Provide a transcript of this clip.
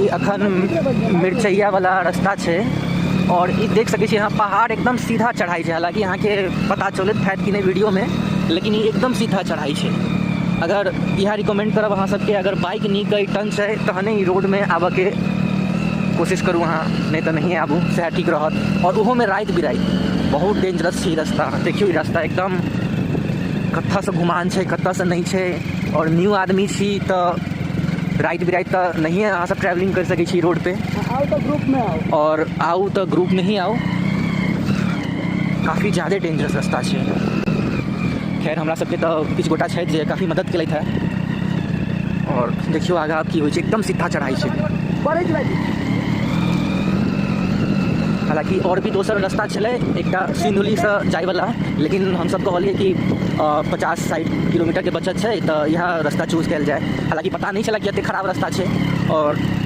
अखन मिरचैया वाला रास्ता छै और ई देख सकै छी अहाँ, पहाड़ एकदम सीधा चढ़ाई छै। हालांकि अहाँके पता चलैत हैत कि नहि वीडियोमे, लेकिन ई एकदम सीधा चढ़ाई छै। अगर इएह रिकमेंड करब अहाँ सबके, अगर बाइक नीक अइ, टन छै, तहने ई रोडमे आबऽके कोशिश करू अहाँ, नहि तऽ नहिए आबू, सएह ठीक रहत। आओर ओहोमे राति बिराति बहुत डेंजरस छै ई रास्ता। देखियौ, ई रास्ता एकदम कतऽसँ घुमान छै, कतऽसँ नहि छै। आओर न्यू आदमी छी तऽ राति बिराति तऽ नहिए अहाँ सब ट्रैवलिंग करि सकै छी रोड पे। आउ तऽ ग्रुपमे आउ। आओर आउ तऽ ग्रुपमे ही आउ, काफी ज्यादे डेंजरस रास्ता छै। खैर, हमरा सबके तऽ किछु गोटा छथि जे काफी मदद केलथि हेँ। आओर देखियौ आगाँ आब की होइ छै। एकदम सीधा चढ़ाइ छै। पड़ै छै भाइजी। हालाँकि आओर भी दोसर रास्ता छलै एकटा सिन्धुलीसँ जाइवला, लेकिन हमसब कहलियै कि 50-60 किलोमीटरके बचत छै, तऽ इएह रास्ता चूज कयल जाय। हालाँकि पता नहि छलै कि एतेक खराब रास्ता छै। आओर